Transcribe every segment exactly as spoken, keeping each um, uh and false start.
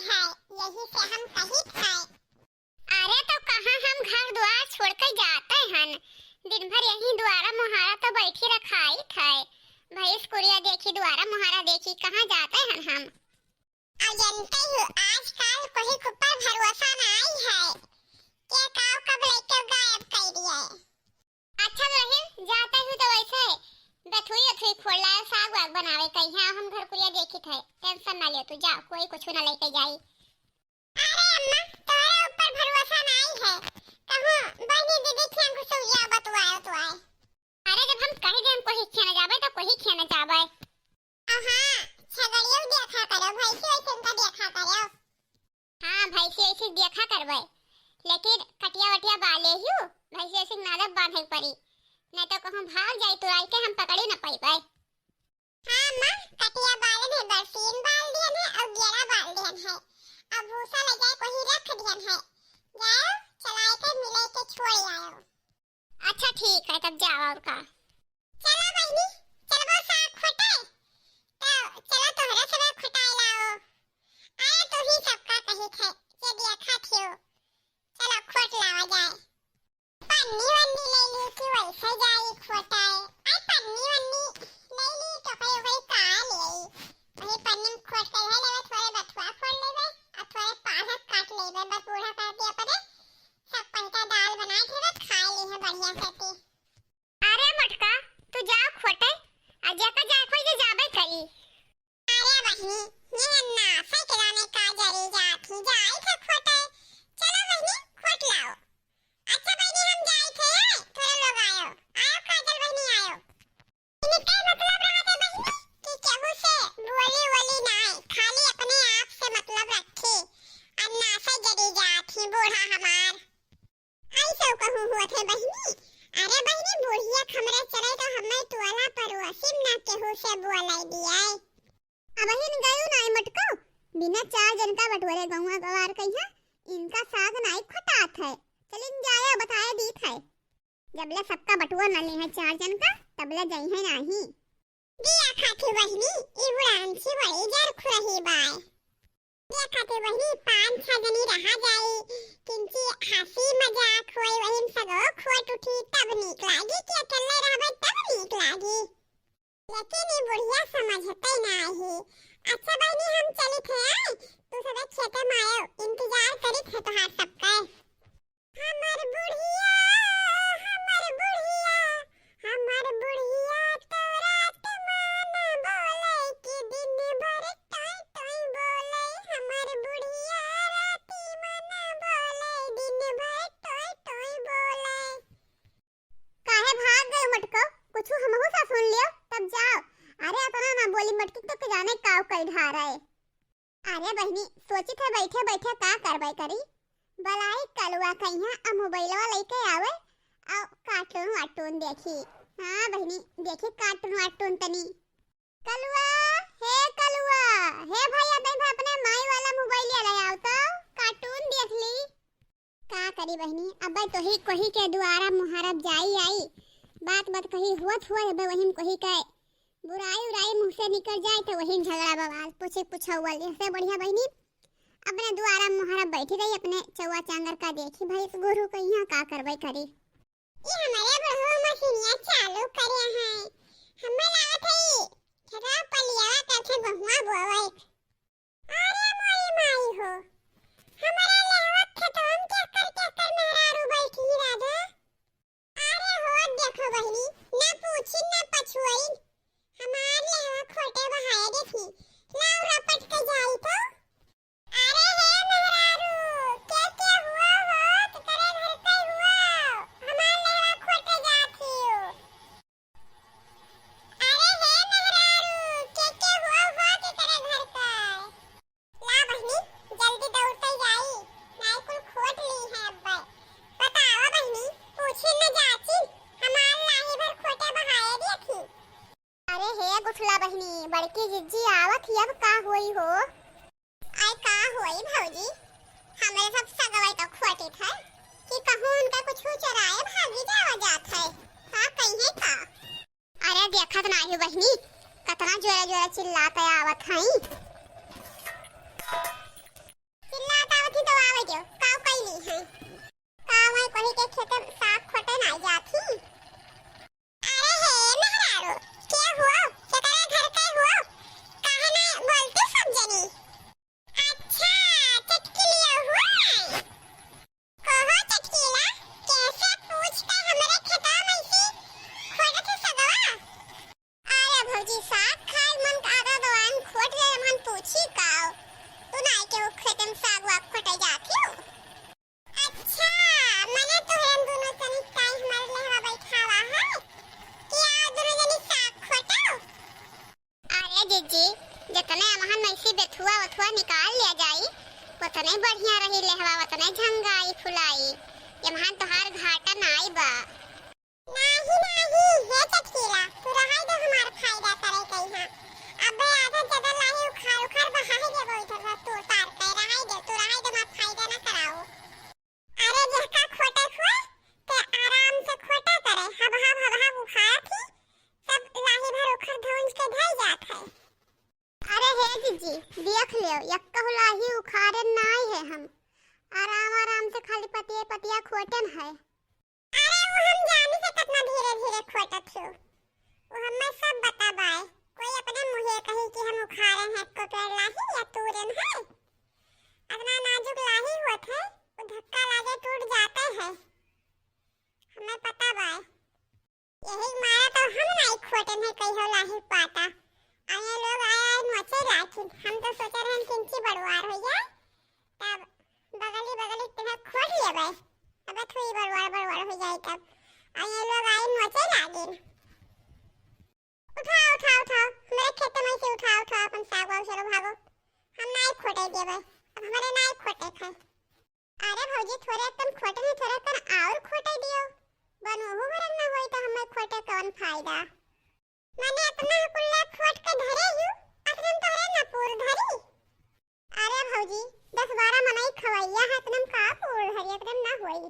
है, यही से हम कहित है। अरे तो कहाँ हम घर द्वार छोड़ के जाते हन, दिन भर यही दुआरा मुहारा तो बैठी रखाइत है। भैंस कुरिया देखी, दुआरा मुहारा देखी, कहाँ जाते हन हम। अब जनते हो, आजकल कोई के ऊपर भरोसा नाई है। के काव कब लेके गायब कर दिए। अच्छा दुलहिन, जाते हो तो वैसे बथुई अथुई फोड़ लाओ, साग वाग बनावे कहिया, हम घर कुरिया देखित है, tension ना लियो तू, जा, कोई कुछ ना लेके जाई। अरे अम्मा, तोरे ऊपर भरोसा नाई है, कहूँ बहनी दीदी खें घुसुइया बतुआयो तो आए। अरे जब हम कह दे हम कोही खें ना जाबे तो कोही खें ना जाबे। हाँ, छगड़ियों देखा करो, भैंसी वैसे उनका देखा करो। हाँ, भैंसी वैसे देखा करबे, लेकिन कटिया वटिया बाले हियो, भैंसी वैसे नादब बांधे पड़ी, नहीं तो कहूँ भाग जाई तुराई के हम पकड़ी न पाइबे। हाँ माँ, कटिया बालन है, बरसीन बाल दियन है और गेरा बाल दियन है, अब भूसा ले जाए कोही रख दियन है, जाओ चलाए के मिले के छोड़ आयो। अच्छा ठीक है, तब जाओ और का। चलो बहिनी, चलबो साग खोटे, तो चलो तोहरे से खोटाई लाओ। अरे तू ही सबका कही थे, जे देखा थियो, चलो खोट लावा जाए। पन्नी वन्नी ले ली कि वैसे जाई खोटाए। आई पन्नी वन्नी ले ली तो कहीं वही का ले आई। वही पन्नी में खोट के है लेवे, थोड़े बथुआ फोड़ लेवे और थोड़े पालक काट लेवे, बस बूढ़ा कर दिया पड़े। सब पंटा दाल बनाए थे, बस खा ली है बढ़िया से ती। अरे मोटका, तू जाओ खोटे, आ जेका जाए कोई जे जाबे करी। अरे बहिनी, ये अन्ना से के जाने का जरी जात ही जाई थे खोटे। चलो बहिनी, खोट लाओ। अच्छा बहिनी, हम जाई थे, थोड़े लोग आयो। आयो काजल बहिनी, आयो। इनके मतलब रहा थे बहिनी कि केहू से बोली वोली ना आए, खाली अपने आप से मतलब रखी। अन्ना से जरी जात ही बूढ़ा हमार। ऐसे कहूँ हुआ थे बहिनी। अरे बहिनी, बुढ़िया खमरे चले तो हमें टोला पड़ोसी में ना केहू से बोले दिए। अब हिन गयू नाई मटको, बिना चार जन का बटोरे गौवा गवार कहिया, इनका साग नाई खटात है। चलिन जाए बताए दीत है। जबले सबका बटुआ न ले है चार जन का, तबले जई है नाही। दिया खाती बहिनी, ई बुढ़ान सी बड़ी जर खुरही बाय। देखा थे वही पाँच छह जनी रहा जाई, किंची हंसी मजाक होई, वही में सगो खोट उठी, तब नीक लागी कि अकेले रहबे तब नीक लागी। लेकिन ई बुढ़िया समझते ना ही। अच्छा बहिनी, हम चली थे आए, तू सबे खेते में आयो, इंतजार करी थे तोहार सबके। हमर बुढ़िया, हमर बुढ़िया, हमर बुढ़िया तो रात में न बोले कि दिन भर टोय टोय बोले। हमर बुढ़िया रात में न बोले, दिन भर टोय टोय बोले। काहे भाग गए मटको? कुछ हमहू से सुन लियो, तब जाओ। अरे अतना ना बोली मटकी, तो के जाने काव कई ढार है। अरे बहिनी, सोचित है बैठे बैठे का करबै करी। बलाई कलुआ कहिया आ मोबाइलवा लइके आवे, आ कार्टून वार्टून देखी। हाँ बहिनी, देखी कार्टून वार्टून तनी। कलुआ, हे कलुआ, हे भैया, देखा अपने माई वाला मोबाइल ले आओ तो, कार्टून देख ली। का करी बहिनी, अबे तोही कोही के दुआरा मुहारब जाई आई, बात बात कही हुअत हुआ अबे वही में कोही के बुराई उराई मुँह से निकल जाए तो वही में झगड़ा बवाल, पूछे पुछौल। इससे बढ़िया बहिनी अपने दुआरा मुहारब बैठी रही, अपने चौवा चांगर का देखी, भैंस गोरू कहिया का करबै करी। ई हमरे बुढ़ऊ मशीनिया चालू करे हैं, हमें लागत है ई खेतवा पलियावा करके गहुआ बोवे। अरे मोरी माई हो, हमारे लेहवा खेतवन के कर के कर मेहरारू बैठी राजा। अरे हो देखो बहिनी, ना पूछी ना पछुआई, हमार लेहवा खोटे बहाए देखी, लाओ रपट के जाई तो। अरे हे मेहरारू, के के हुआ हो, केकरे घर के हुआ? हमार लेहवा खोटे जात हियो। अरे हे मेहरारू, के के हुआ हो, केकरे घर का? ला बहिनी, जल्दी दौड़ते जाई, नाई कुल खोट ली है अब्बे। बतावा बहिनी, पूछी न जाची, हमार लाही भर खोटे बहाए देखी। अरे हे गुठला बहिनी, बड़की जिज्जी आवत ही, अब का होई हो? आय का होई भौजी, हमरे सब सगवई तो खोटी थे कि कहूँ उनका कुछ चुराए भागी जावा जात है, का कही है का? अरे देखत नाही बहिनी, कतना जोरे जोरे चिल्लात आवत हई। तो आवे जो, काव कैली है? काव मैं कही के खेते साग खोटे ना जात ही? अरे हे मेहरारू, के हुआ? केकरे घर के हुआ? काहे ना बोलती सब जनी? अच्छा, चटकिलिया हुआ? कहो चटकीला, कैसे पूछ के हमरे खेतवा में से खोटत है सगवा? अरे भौजी, साग खाए मन का आगा गवान खोट गए, मन पूछी काव? तू ना के वो खेते में साग वाग खोटे जाती हो? अच्छा, मने तोहरन दोनों जनी काई हमारे लहवा बैठावा है कि आओ दोनों जनी साग खोटो? अरे जीजी, जतने अमहन मैसी बेथुआ वथुआ निकाल लिया जाई, उतने बढ़िया रही लहवा, उतने झंगाई फुलाई। यमहन तोहार घाटा नाई बा। नाही, नाही, हे चटकीला, तू रहाई दे हमार फायदा करे कइहाँ। अबे आधा ज्यादा लाही उखाड़, उखाड़ बहाई देबो इधर उधर तोड़ तार के, रहाई दे, तू रहाई दे, हमार फायदा ना कराओ। अरे जेहका खोटे खोए, ते आराम से खोटा करे, हब हब हब हब उखाड़त ही, सब लाही भर उखड़ धौंज के धई जात है। अरे हे जीजी, देख लेव, यक्कहु लाही उखाड़ेन नाई है हम। आराम आराम से खाली पतिये पतिया खोटेन है। अरे वो हम जानी से कितना धीरे धीरे खोटत हो। वो हमें सब बताबाए। कोई अपने मुँहे कही कि हम उखाड़ेन है को पेड़ लाही या तूरेन है। इतना नाजुक लाही होत है, वो धक्का लागे टूट जाते हैं। हमें पता बाए। यही मारा तो हम नाई खोटेन है कहियो लाही पाता। आ ये लोग आए आए नोचे लाखिन। हम तो सोचे रहन किंची बड़वार हो जाए, तब बगली बगली तुम्हें खोट लेबे। अब थोड़ी बड़वार बड़वार हो जाए तब। आ ये लोग आए नोचे लागिन। उठाओ, उठाओ, उठाओ, हमरे खेत में से उठाओ, उठाओ अपन साग वाग, चलो भागो। हम नाई खोटे देबे, अब हमरे नाई खोटे खाए। अरे भौजी, थोरे कन खोटे नहीं, थोरे कन और खोटे दियो। बनोहू भरन न होई तो हमें खोटे कौन फायदा? माने इतना कुल्ला खोट के धरे हूँ, अतने में तोहरे न पूर धरी। अरे भौजी, दस बारह मनई खवैया है, इतने में का पूर धरी, इतने में ना होई।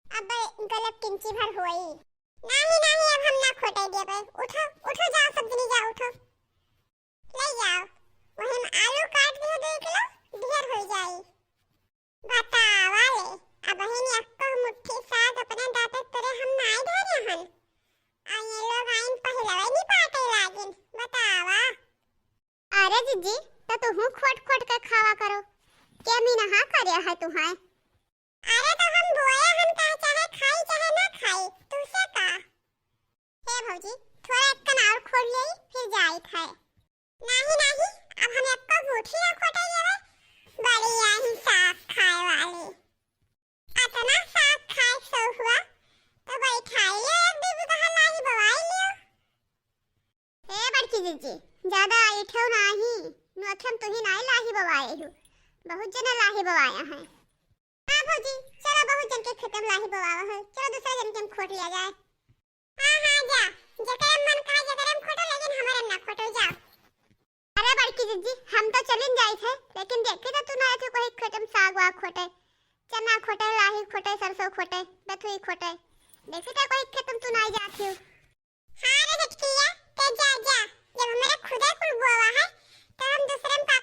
अब गलत किंची भर होई। नाही, नाही, अब हम ना खोटे देबे। उठो, उठो, जाओ सब जनी जाओ, उठो। ले जाओ, वही में आलू काट दियो दो किलो, ढेर हो जाई। बतावा ले, अबहिन एक्को मुट्ठी साग अपने दाँते तोरे हम नाई धरे हन। आ ये लोग आइन पहिलवे निपाटे लागिन, बतावा। अरे जीजी, तो तुहू खोट खोट के खावा करो, के मिनहा करे है तुहाय? अरे तो हम बोए हन का, चाहे खाई चाहे ना खाई, तुसे का? हे भौजी, थोड़ा एक कन और खोल लेई, फिर जाइत है। नाही, नाही, अब हम एक्को गूठी ना खोटे लेवे। बढ़िया ही साग खाए वाली। अतना साग खाए सो हुआ, तो बैठाई लियो एक दू बीघा लाही बवाई लियो। ए बड़की जीजी, ज्यादा ऐठो नाही, नोखम तुही नाही लाही बवाए हो। बहुत जना लाही बवाया है। हाँ भौजी, चलो बहुत जन के खेतम लाही बवावा है, चलो दूसरे जन के हम खोट लिया जाए। हाँ, हाँ, जा, जकरे मन कहा जकरे में खोटो, लेकिन हमारे में ना खोटो, जाओ। अरे बड़की जीजी, हम तो चलिन जाइत है, लेकिन देखे तो तू ना थे कोई खेतम साग वाग खोटे, चना खोटे, लाही खोटे, सरसों खोटे, बथुई खोटे, देखे तो कोई खेतम तू ना जात हो। हाँ रे झटकिया, ते जा, जा, जब हमारे खुदे कुल बोवा है, तो हम दूसरे में का